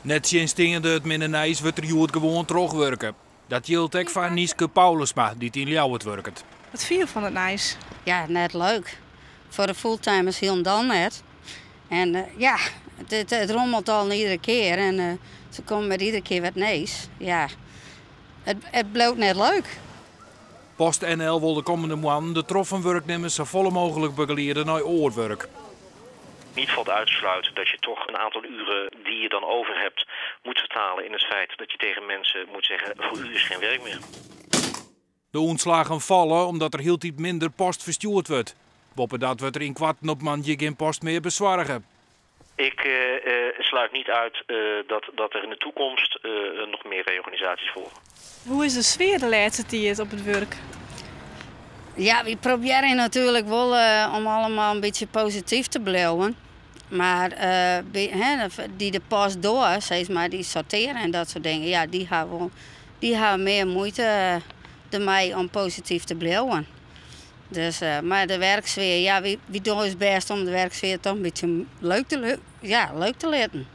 Nettsjinsteande it minne nijs wurdt der hjoed gewoan trochwurke. Dat jildt ek foar Nieske Paulusma, dy't yn Ljouwert wurket. Wat fine jo fan it nijs? Ja, net leuk. Foar de fulltimers hielendal net. En ja, it rommelt al iedere kear en se komme met iedere kear wat nijs. Ja, it bliuwt net leuk. PostNL wol de kommende moannen de troffen wurknimmers safolle mooglik begeliede nei oar wurk. Niet valt uit te sluiten dat je toch een aantal uren die je dan over hebt moet vertalen in het feit dat je tegen mensen moet zeggen: voor u is geen werk meer. De ûntslaggen falle omdat der hieltyd minder post ferstjoerd wurdt. Boppedat wurdt der ynkoarten op moandei gjin post mear besoarge. Ik sluit niet uit dat er in de toekomst nog meer reorganisaties volgen. Hoe is de sfear de lêste tiid op it wurk? Ja, wy probearje natuerlik wol om allegear in bytsje posityf te bliuwen. Mar dy't de post dogge, sis mar, dy sortearje en dat soart dingen, ja, dy ha wol, dy ha mear muoite dermei om posityf te bliuwen. Dus, mar de werksfear, ja, wy dogge ús bêst om de werksfear toch in bytsje leuk te, ja, leuk te litten.